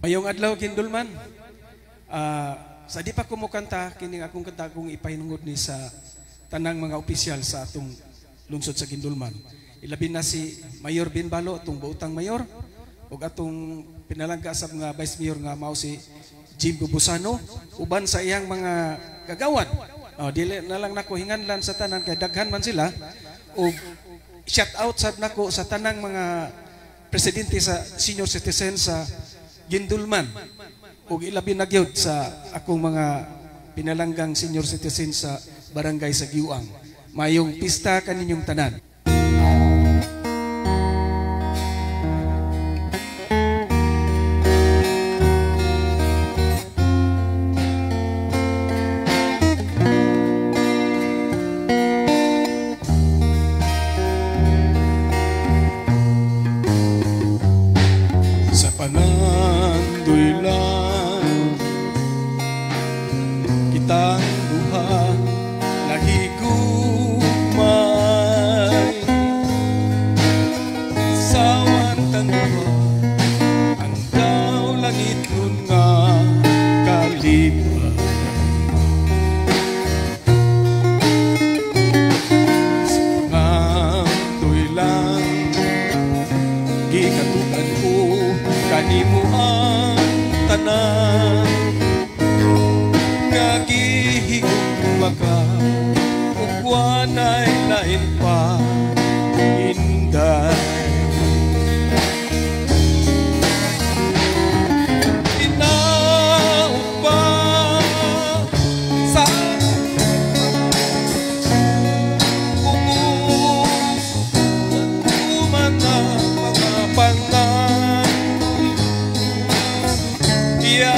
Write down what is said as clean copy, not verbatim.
Mayong adlaw, Guindulman. Sa di pa ko mokanta, kining akong kanta kong ipahinungod ni sa tanang mga opisyal sa atong lungsod sa Guindulman. Ilabi na si Mayor Bin Balo, atong buotang mayor, ug atong pinalangga sa mga vice mayor nga mao si Jim Bubusano, uban sa iyang mga kagawad. Oh, dili na lang nako hinganlan sa tanan kay daghan man sila, ug shout out sad nako sa tanang mga presidente sa senior citizen sa Guindulman ug ilabi na gyud sa akong mga pinalanggang senior citizen sa barangay sa Giuang. Mayong pista kaninyong tanan. Sa pangandoy lang kitang duha nahigugmay, sawan tang duha ang daw langit nun nga kalipay. Sa pangandoy lang gikatukan ko kanimo ang tanan nga gihigugma ka ug wanay lain pa, inday. Hinaot pa sa tuman na mga pangandoy. Iya